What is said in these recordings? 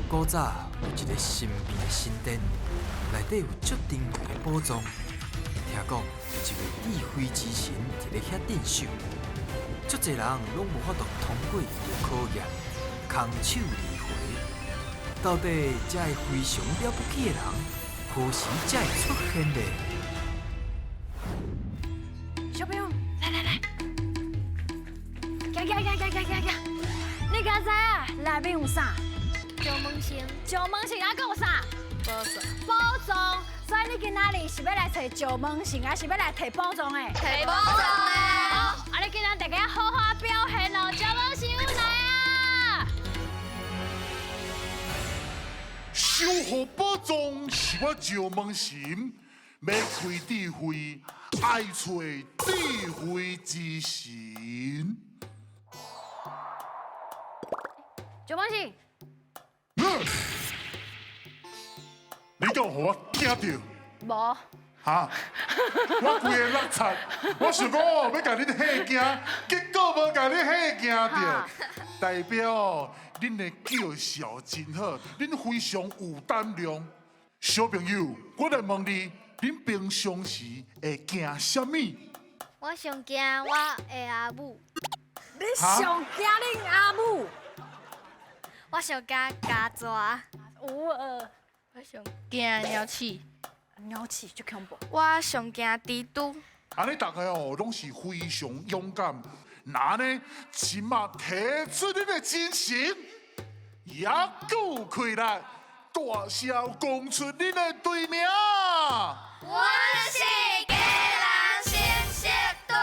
古早有一个神秘的神殿，内底有足珍贵的宝藏。听讲有一位智慧之神伫咧遐镇守，足济人拢无法度通过伊的考验，空手而回。到底这个非常了不起的人，何时才会出现呢？小朋友，来来来，行行行行行行行，你敢知影内面有啥？石门神。石门神还阁有啥？宝藏。宝藏。所以你今仔日是欲来揣石门神，还是欲来提宝藏的？提宝藏的。好，啊你今仔大家好好表现哦，石门神有来啊！守护宝藏是我石门神，欲开智慧，爱揣智慧之神。石门神。你敢有予我惊著？无。哈！我规个落漆，我想讲哦，欲共恁吓惊，结果无共恁吓惊著。代表恁的叫嚣真好，恁非常有胆量。小朋友，我来问你，恁平常时会惊啥物？我上惊我的阿母。你上惊恁阿母？我上惊家蛇。有呃。我上惊鸟鼠。鸟鼠足恐怖。我上惊蜘蛛。按呢，逐家哦，拢是非常勇敢。那呢，这马提出恁的精神，也阁有气力，大声讲出恁的队名。阮是基隆新石队，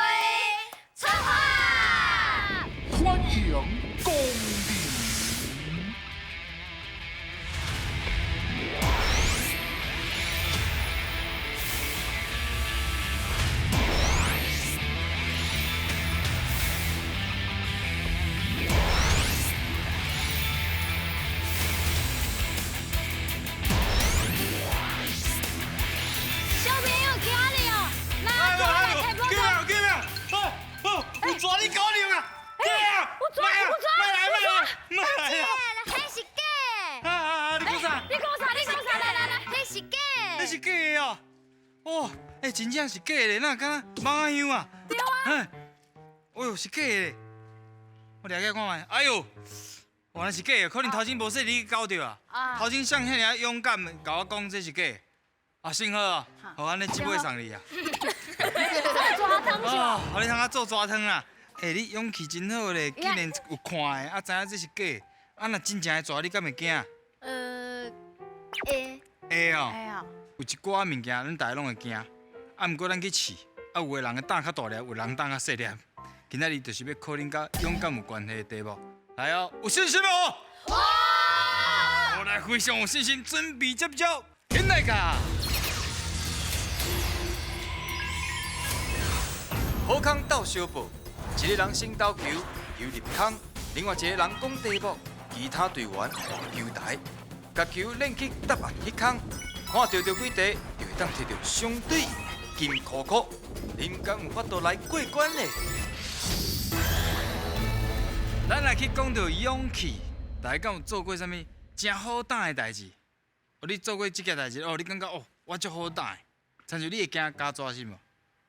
出发！欢迎光临。小朋友，今日哦，那我来提宝藏。有蛇你搞定啊！假啊！有蛇，有蛇，莫来，莫来，莫来啊！彼是假。啊啊啊！你讲啥？你讲啥？你讲啥？来来来，彼是假。彼是假的哦！哇，欸，真正是假的，哪敢若蠓仔香啊？对啊。哎哟，是假的。我掠起来看觅，哎哟，原来是假的，可能头前无细你去搞著啊。头前谁遐尔勇敢，共我讲这是假的。啊，幸好啊，予按呢这尾送你啊。做蛇汤是哦，予你通啊做蛇汤啦。欸，你勇气真好咧，竟然有看的，啊，知影这是假的。啊，若真正的蛇，你敢会惊？会。会哦。会哦。有一寡物件，咱大家拢会惊。啊，毋过咱去试，啊，有的人的胆较大粒，有的人胆较细粒。今仔日就是欲考恁佮勇敢有关系的题目。来哦，有信心无？有。我来非常有信心，准备接招，起来噶！好康斗相报，一个人先投球，球入空；另外一个人讲题目，其他队员换球台，共球练去答案彼空，看著著几题，就会当提著相对应的金箍箍。恁敢有法度来过关呢？咱来去讲著勇气，大家敢有做过啥物真好胆的代志？哦，你做过这件代志，哦，你感觉哦，我足好胆的。亲像你会惊家蛇是无？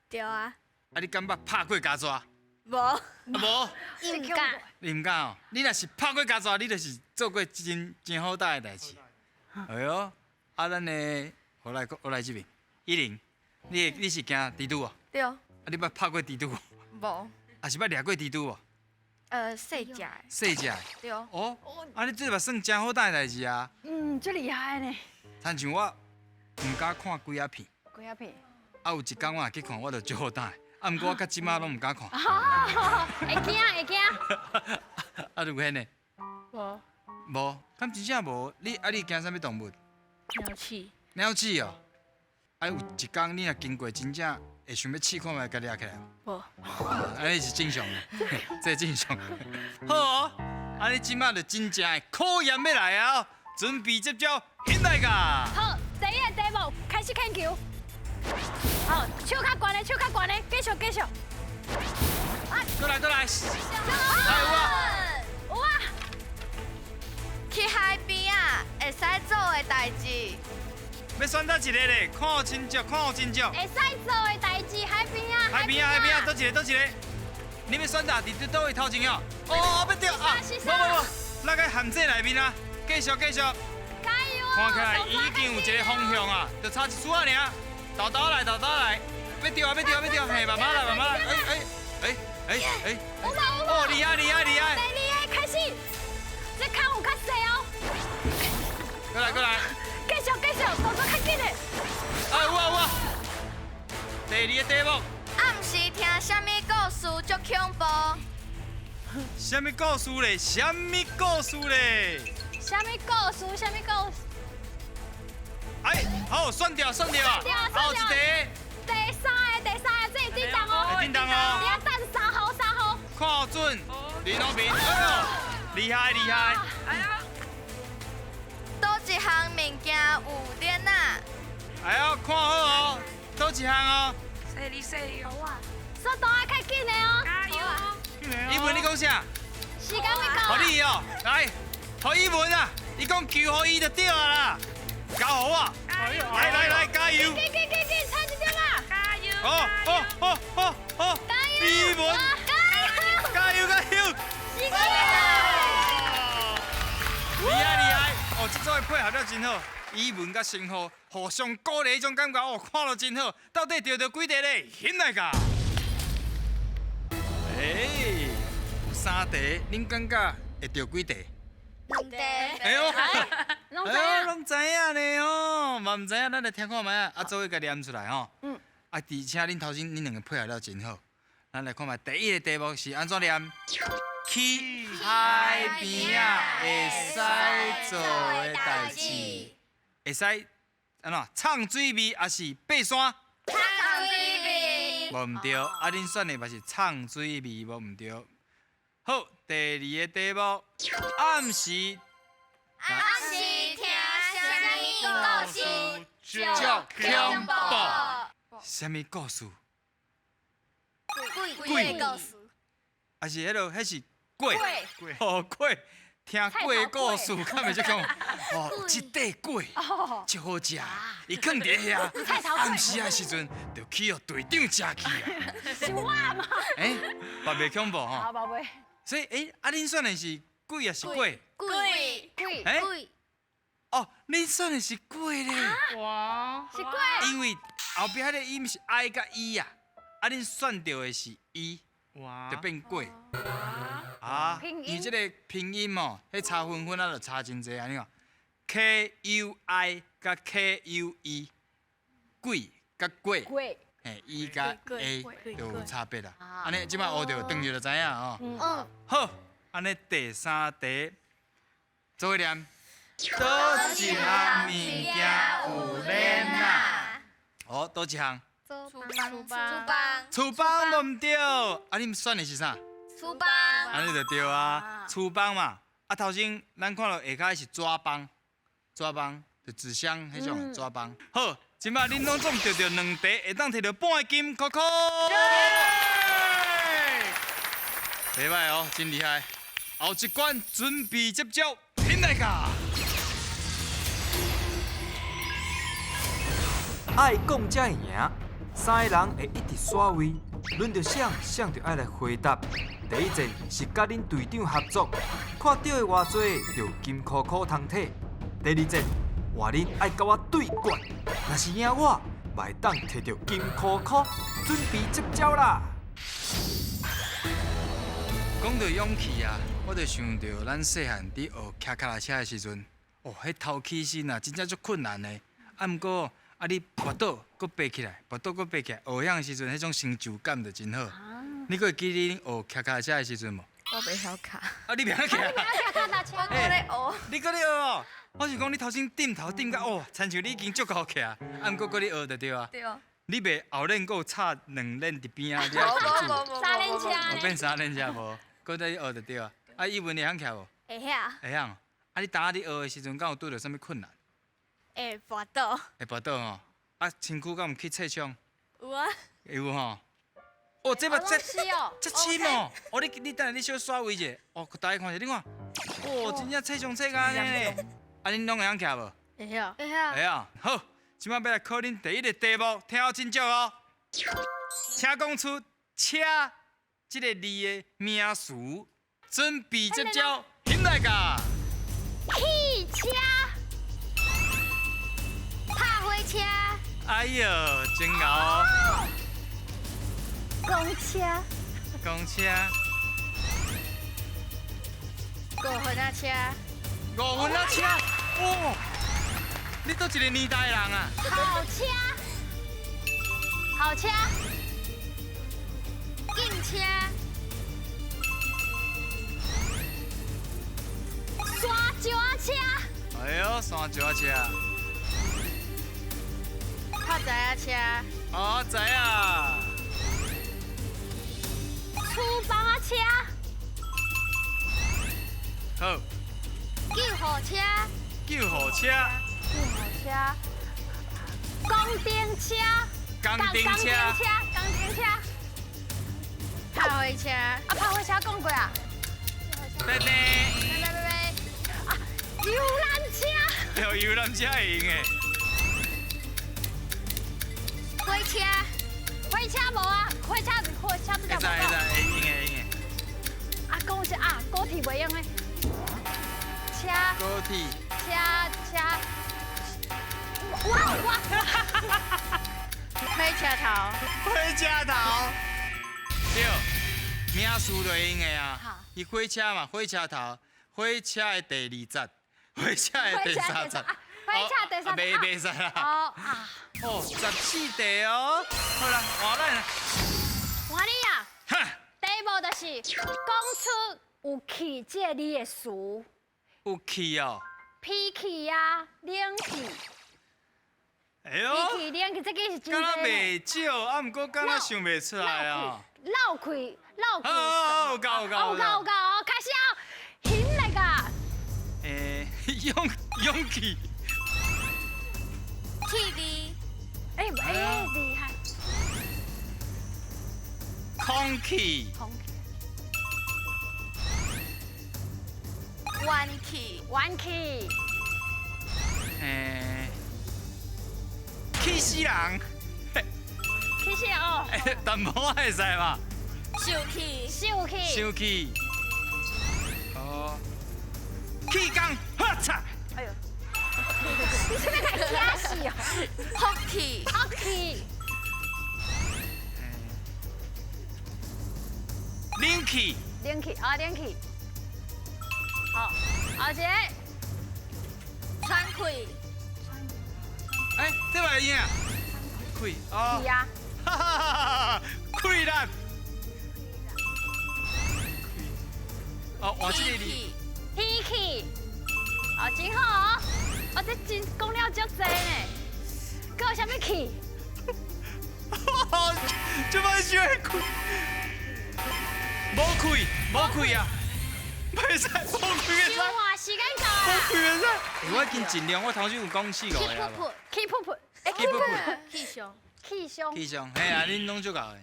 对啊。啊，你敢捌拍过家蛇？无。啊无。伊毋敢。你毋敢哦？你若是拍过家蛇，你就是做过真真好胆的代志。哎哟，啊，咱的，我来我来这边，依玲，你是惊蜘蛛哦？对。啊，你捌拍过蜘蛛无？无。啊是捌掠过蜘蛛无？细只的。细只的。对。哦，啊，你这嘛算真好胆的代志啊。嗯，足厉害呢。亲像我，毋敢看鬼仔片。鬼仔片。啊，有一工我若去看，我就足好胆的。啊，毋过我到这马拢毋敢看。会惊会惊。啊，如轩呢？无。无，敢真正无？你啊，你惊啥物动物？鸟鼠。鸟鼠哦。啊，有一工你若经过，真正会想欲试看觅，共掠起来无？无。按呢是正常的，这正常。好哦，按呢这马就真正的考验欲来啊！准备接招，起来噶！好，第一个题目开始牵球。好，手较悬的，手较悬的，继续继续。过来过来。来有啊。有啊。去海边啊，代誌？欲選佗一个咧？看好真足，看好真足。會使做的代誌，海邊仔。海邊仔，海邊仔，佗一个，佗一个。你欲選佗佇佗位頭前哦？哦，欲著啊！無無無，落去陷阱內面啊！繼續繼續。加油！看起來已經有一个方向啊，就差一絲仔爾。豆豆來，豆豆來，欲著啊，欲著啊，欲著！嘿，慢慢來，慢慢來。哎哎哎哎哎！哦，厲害厲害厲害！第二个開始，這跤有較細哦。過來過來。繼續繼續，動作較緊的。哎，有啊有啊。第二个題目。暗時聽啥物故事足恐怖？啥物故事咧？啥物故事咧？啥物故事？啥物故事？哎，好，選著選著啊！後一題。第三个，第三个，這是叮當哦。叮當哦。你要等三號，三號。看好準，林老明，哎呦，厲害厲害。哎呦。佗一項物件有鏈仔？哎呦，看好哦，佗一項哦。細膩細膩。好啊，速度愛較緊的哦。加油！伊文你講啥？時間欲到。予你哦，來，予伊文啊，伊講球予伊就對啊啦，交予我。來來來，加油！緊緊緊緊，差一點啊！加油！哦哦哦哦哦！加油！伊文，加油！加油加油！時間厲害厲害！哦，這組的配合了真好，伊文佮成浩互相鼓勵，彼種感覺哦，看了真好。到底著著幾題咧？起來㗎！哎，有三題，恁感覺會著幾題？兩題。哎呦，哎呦，攏知影呢吼，嘛毋知影，咱來聽看覓啊，啊，做伙共念出來吼。嗯。啊，而且恁頭先恁兩个配合了真好，咱來看覓第一个題目是按怎念？去海邊仔會使做的代誌，會使按怎？藏水味抑是爬山？藏水味。無毋對，啊，恁選的嘛是藏水味，無毋對。好，第二個題目，暗時。暗時聽啥物故事？足恐怖。啥物故事？鬼故事。還是彼落，彼是鬼。哦，鬼，聽鬼故事，敢袂足恐怖？哦，這塊粿足好食，伊囥佇遐，暗時仔時陣就去予隊長食去啊。是我嗎？欸，嘛袂恐怖吼。好，寶貝。所以，欸，啊，恁選的是鬼抑是粿？鬼。鬼。欸？哦，恁選的是粿咧。哇。是粿。因為後壁彼个音是 I 佮 E 啊，啊，恁選著的是 E，就變粿。啊，因為這个拼音哦，彼差分分啊，就差真濟啊！你看，KUI 佮 KUE，鬼佮粿，嘿，E 佮 A 就有差別啦。按呢，這擺學著轉去就知影哦。嗯。好，按呢第三題，做伙念。佗一項物件有鏈仔？哦，佗一項？廚房。廚房無毋對，啊，恁選的是啥？廚房。按呢就對啊，廚房嘛。啊，頭先咱看到下跤是紙枋，紙枋就紙箱彼種紙枋。好，這擺恁攏總著著兩題，會當摕著半個金箍箍。袂䆀哦，真厲害。後一關準備接招，起來㗎！愛講才會贏，三个人會一直刷位，輪著誰，誰就愛來回答。第一戰是佮恁隊長合作，看著的偌濟就金箍箍通摕。第二戰換恁愛佮我對決，若是贏我，嘛會當摕著金箍箍。準備接招啦！講到勇氣啊，我就想著咱細漢佇學騎腳踏車的時陣，哦，彼頭起身啊，真正足困難的。啊，毋過啊，你跋倒，閣爬起來，跋倒閣爬起來，學曉的時陣，彼種成就感就真好。你閣會記得恁學騎腳踏車的時陣無？我袂曉騎。啊，你袂曉騎？你袂曉騎腳踏車？我閣咧學。你閣咧學哦？我是講你頭先點頭點甲哦，親像你已經足夠騎啊，啊，毋過閣咧學就對啊。對。你袂後輪閣有插兩輪佇邊仔，你愛騎住。三輪車。哦，變三輪車無？閣咧學就對啊。啊，伊文會曉騎無？會曉。會曉。啊，你當仔你學的時陣，敢有拄著啥物困難？會跋倒。會跋倒吼。啊，身軀敢有去擦傷？有啊。有吼。哦，這嘛這這深哦！哦，你你等下你小刷位者，哦，大家看一下，你看，哦，真正擦傷擦甲按呢。啊，恁攏會曉騎無？會曉。會曉。會曉。好，這擺欲來考恁第一个題目，聽好清楚哦。請講出“車”這个字的名詞，準備接招，起來噶。汽車。拍火車。哎喲，真𠢕哦。公車。公車。五分仔車。五分仔車，哇！你佗一个年代人啊？好車，好車。警車。山石車。哎喲，山石車。較知仔車。哦，知啊。廚房仔車。好。救護車。救護車。救護車。工程車。工程車。工程車。拍火車。啊，拍火車講過啊。拜拜。拜拜拜拜。啊，遊覽車。對，遊覽車會用的。火車。火車無啊，火車火車不會使會使，會用的會用的。啊，講是啊，高鐵袂用的。車。高鐵。車車。哇哇！火車頭。火車頭。對，名詞就會用的啊。伊火車嘛，火車頭，火車的第二節，火車的第三節。火車第三節。袂使啦。哦啊。哦，14題哦。好啦，換咱啦。換你啊。哈。題目就是講出有氣這个字的詞。有氣哦。脾氣啊，冷氣。哎喲。脾氣冷氣，這個是真敢若袂少，啊，毋過敢若想袂出來啊。漏氣，漏氣。好，有夠有夠。有夠有夠，開始哦，起來噶。欸，勇氣。氣味。哎哎，厲害。空氣。空氣。元氣。元氣。欸，氣死人。氣死人哦。淡薄仔會使吧？生氣。生氣。生氣。哦。氣功，喝彩。哎呦。你是欲共伊驚死哦？福氣。福氣。冷氣。冷氣啊，冷氣。好，後一個。喘氣。哎，這嘛會用啊？氣哦。氣啊。哈哈哈！氣力。哦，換這個字。天氣。哦，真好哦。哦，這真講了足濟呢。閣有啥物氣？這擺想氣。無氣，無氣啊！袂使，無氣袂使。哇，時間到啊！無氣袂使。我已經盡量，我頭先有講四五個啊。氣噗噗，氣噗噗，氣象，氣象，氣象，嘿啊，恁攏足𠢕的。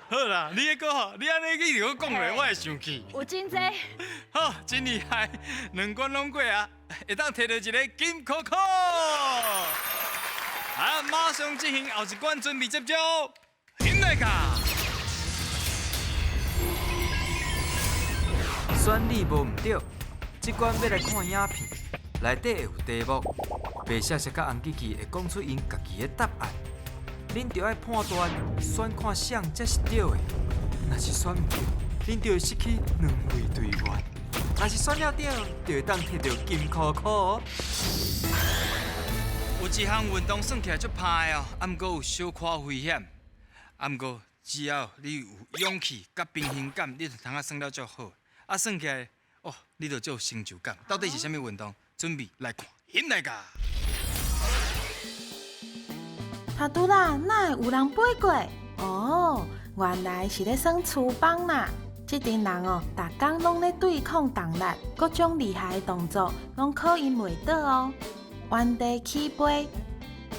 好啦，你彼個吼，你按呢一直閣講落，我會生氣。有真濟。好，真厲害，兩關攏過啊，會當摕到一个金箍箍。啊，馬上進行後一關，準備接招，起來卡。選你無毋對，這關欲來看影片，內底會有題目，白雪雪佮紅吉吉會講出𪜶家己的答案，恁著愛判斷選看啥才是對的。若是選毋對，恁就會失去兩位隊員；若是選了對，就會當摕著金箍箍哦。有一項運動算起來足歹的哦，啊，毋過有小可危險，啊，毋過只要你有勇氣佮平衡感，你就通啊耍了足好。啊，算起來，哦，你就足有成就感。到底是啥物運動？準備來看，起來噶！頭拄仔，哪會有人飛過？哦，原來是咧耍廚房啦！這陣人哦，逐工攏咧對抗重力，各種厲害的動作攏考𪜶袂倒哦。原地起飛、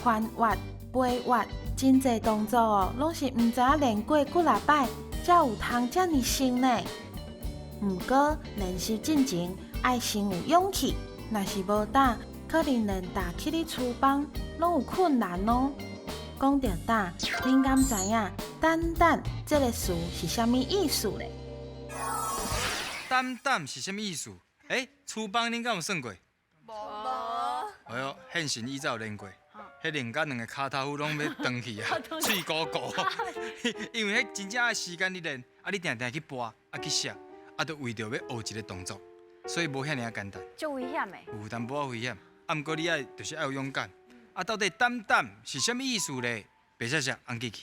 翻越、飛躍，真濟動作哦，攏是毋知影練過幾若擺，才有通遮爾成呢。毋過練習進前，愛先有勇氣，若是無膽，可能連踏去咧廚房攏有困難哦。講著膽，恁敢知影膽膽這個詞是啥物意思咧？膽膽是啥物意思？欸，廚房恁敢有算過？無。哎喲，現成伊才有練過，彼練甲兩个跤頭攏欲斷去啊，喙糊糊。因為彼真正愛時間咧練，啊你定定去撥，啊去寫，啊著為著欲學一个動作，所以無遐爾仔簡單。足危險的。有淡薄仔危險，啊，毋過你愛就是愛有勇敢。啊，到底膽膽是啥物意思咧？白雪雪，紅記去。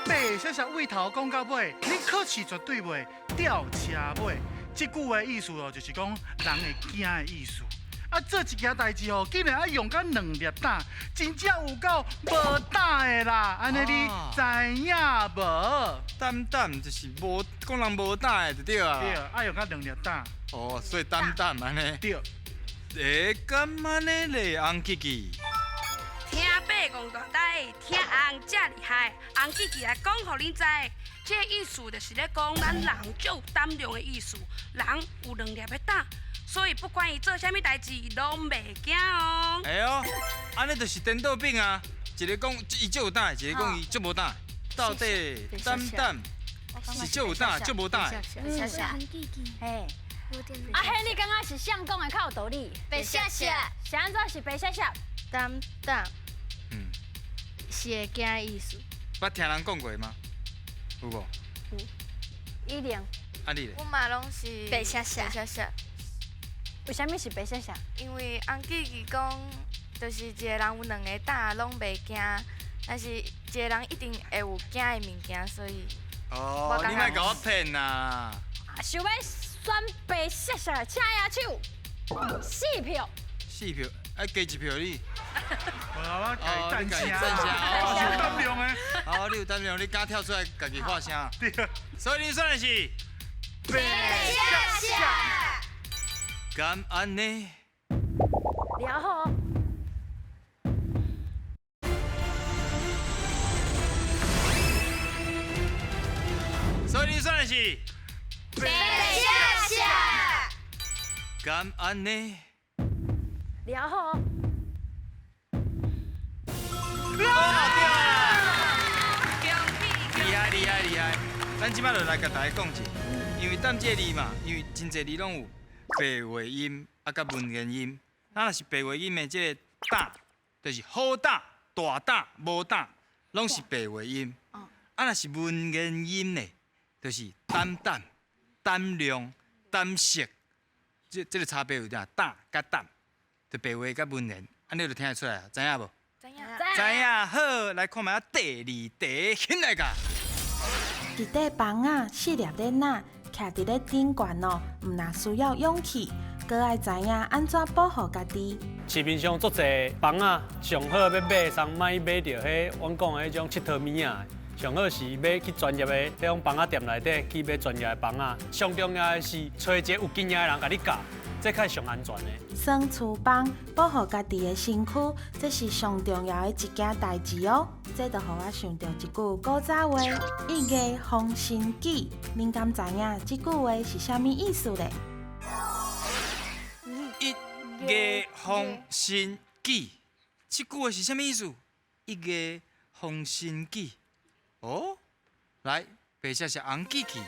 白雪雪對頭講到尾，你考試絕對袂吊車尾。這句話意思哦，就是講人會驚的意思。啊，做一件代誌吼，竟然愛用甲兩粒膽，真正有夠無膽的啦！按呢你知影無？膽膽就是無講人無膽的就對啊。對，愛用甲兩粒膽。哦，所以膽膽按呢。對。會敢按呢咧，紅記記。聽伯戇大呆，聽尪遮厲害，紅記記來講予恁知，這个意思就是咧講咱人足有膽量的意思，人有兩粒的膽，所以不管伊做啥物代誌，攏袂驚哦。哎喲，按呢就是顛倒反啊！一个講伊足有膽，一个講伊足無膽，到底膽膽是足有膽，足無膽？謝謝。嘿，啊，彼你感覺是啥講的較有道理？白雪雪。是按怎是白雪雪？膽膽，是會驚的意思。捌聽人講過嗎？有無？有。一定。啊你咧？我嘛攏是白雪雪。白雪雪。為啥物是白雪雪？因為紅記記講，就是一個人有兩個膽，攏袂驚，但是一個人一定會有驚的物件，所以。哦，你莫共我騙啦！想欲選白雪雪，請舉手。四票。四票，愛加一票你。無啦，我家己贊成，我有膽量的。哦，你有膽量，你敢跳出來家己發聲。對。所以你選的是白雪雪。敢按呢？了好。所以你選的是白雪雪。敢按呢？了好。厲害厲害厲害！咱這擺就來共大家講一下，因為膽這個字嘛，因為真濟字攏有白話音啊，佮文言音。咱若是白話音的這個膽，就是好膽、大膽、無膽，攏是白話音。啊，若是文言音呢，就是膽膽、膽量、膽識，這個差別有點膽佮膽，就白話佮文言，按呢就聽得出來啊，知影無？知影。知影好，來看覓仔第二題，起來噶。一塊枋仔，四粒鏈仔，徛佇咧頂懸哦，毋若需要勇氣，閣愛知影按怎保護家己。市面上足濟枋仔，上好欲買，通莫買著彼阮講的彼種𨑨迌物仔。上好是買去專業的彼種枋仔店內底去買專業的枋仔。上重要的是揣一个有經驗的人共你教，這較上安全的。耍廚房，保護家己的身軀，這是上重要的一件代誌哦。這就予我想著一句古早話：一言防身計。恁敢知影這句話是啥物意思咧？一言防身計，這句話是啥物意思？一言防身計。哦，來，白雪雪紅記記。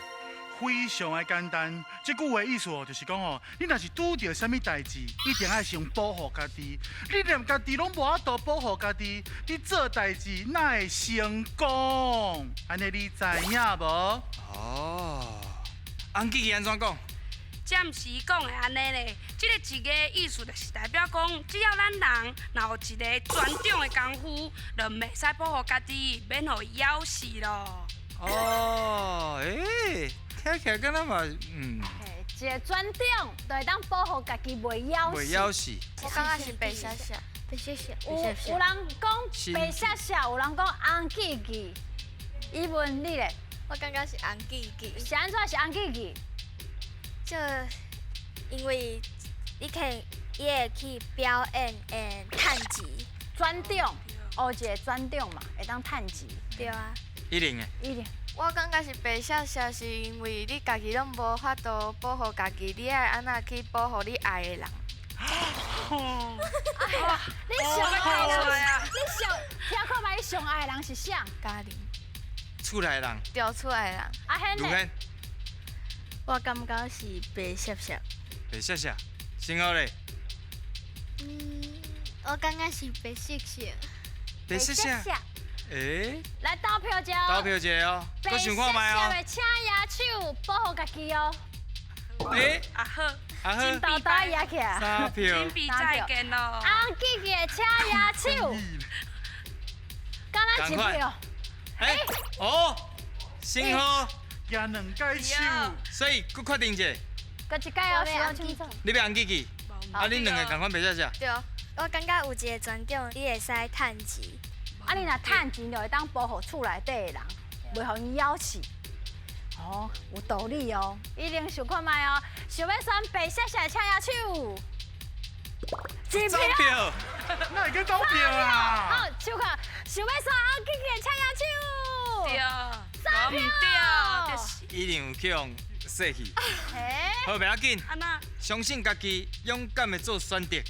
非常的簡單，這句話意思哦，就是講哦，你若是拄著啥物代誌，一定愛先保護家己。你連家己攏無法度保護家己，你做代誌哪會成功？按呢你知影無？哦，紅記記按怎講？這毋是講的按呢咧，這個一个意思就是代表講，只要咱人若有一个專長的功夫，就袂使保護家己，免予伊咬死咯。哦，欸，聽起來敢若嘛，一个專長就會當保護家己袂枵死。袂枵死。我感覺是白雪雪，白雪雪。有人講白雪雪，有人講紅記記。伊問你咧？我感覺是紅記記。是按怎是紅記記？就因為你可以，伊會去表演會趁錢。專長，學一个專長嘛，會當趁錢。對啊。一定的。一定。我感覺是白雪雪，是因為你家己攏無法度保護家己，你愛按怎去保護你愛的人？你上愛的，你上聽看覓，你上愛的人是誰？嘉玲。厝內人。對，厝內人。阿軒呢？我感覺是白雪雪。白雪雪，先好咧。嗯，我感覺是白雪雪。白雪雪。欸。來投票者。投票者哦，閣想看覓哦。白雪雪的請舉手保護家己哦。欸。阿好。阿好。真豆豆舉起來。三票。準備再見咯。紅記記的請舉手。敢若一票。欸。哦。先好。舉兩擺手。所以閣確定一下。閣一擺哦，想清楚。你欲紅記記？啊，恁兩個仝款白雪雪。對，我感覺有一個船長，你會使趁錢。啊，你若趁錢就會當保護厝內底的人，袂予𪜶咬死。哦，有道理哦。一定想看覓哦，想欲選白雪雪，請舉手。一票。哪會閣投票啊？好，手看，想欲選紅記記的，請舉手。對。三票。一定有去予洗去。好，袂要緊。相信家己，勇敢的做選擇。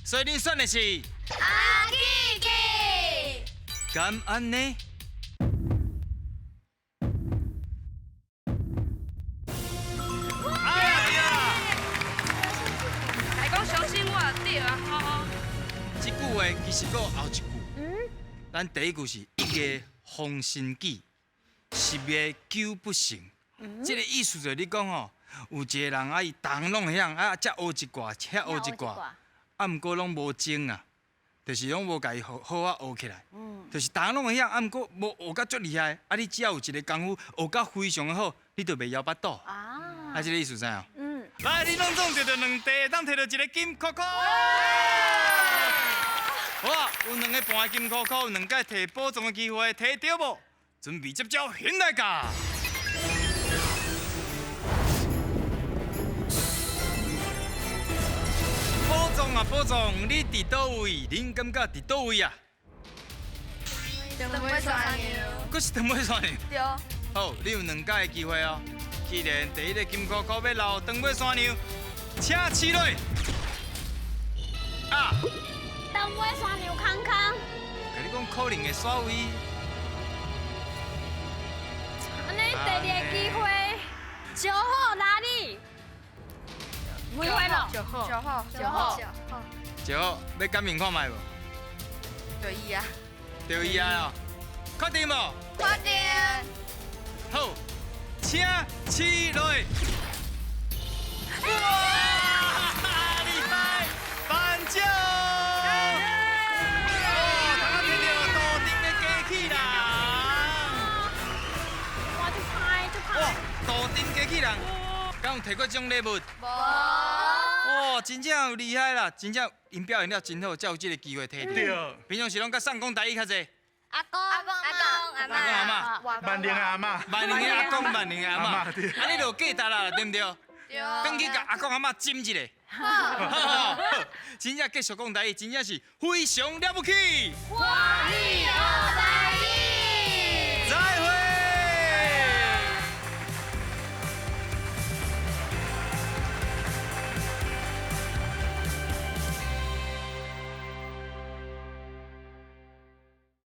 所以恁選的是紅記記。敢按呢？哎呀！来講相信我對啊吼。這句話其實閣有後一句。咱第一句是一月封神記，十月九不成。這個意思就是你講吼，有一個人啊，伊逐項攏會曉，啊，這學一掛，遐學一掛，啊，毋過攏無精啊，就是攏無共伊好好啊學起來。就是逐項攏會曉，啊，毋過無學甲足厲害，啊，你只要有一個功夫學甲非常的好，你就袂枵腹肚。啊，這個意思知無？嗯。來，你攏總摕著兩塊，會當摕著一個金箍箍。好啊，有兩个半金箍箍，有兩擺摕寶藏的機會，摕著無？準備接招，現來㗎！寶藏啊，寶藏，你佇佗位？恁感覺佇佗位啊？長尾山牛。閣是長尾山牛。對。好，你有兩擺的機會哦。既然第一個金箍箍欲留長尾山牛，請起來。啊！長尾山牛空空。共你講，可能會煞位。按呢，第二个機會，9號哪裡？幾歲了？9號。9號。9號。9號，欲改名看覓無？就伊啊。就伊啊！確定無？確定。好，請起來。哇！厲害，頒獎！哦，剛剛摕著杜定的機器人。哇，足歹，足歹。哇，杜定機器人，敢有提過這種禮物？無。哇，真正有厲害啦！真正𪜶表現了真好，才有這個機會提著。對。平常時攏佮送講台語較濟。阿公、阿公、阿公、阿嬤。萬能的阿嬤。萬能的阿公，萬能的阿嬤。按呢就有價值啦，對毋對？對。轉去共阿公阿嬤斟一下。好，真正繼續講台語，真正是非常了不起。歡喜學台。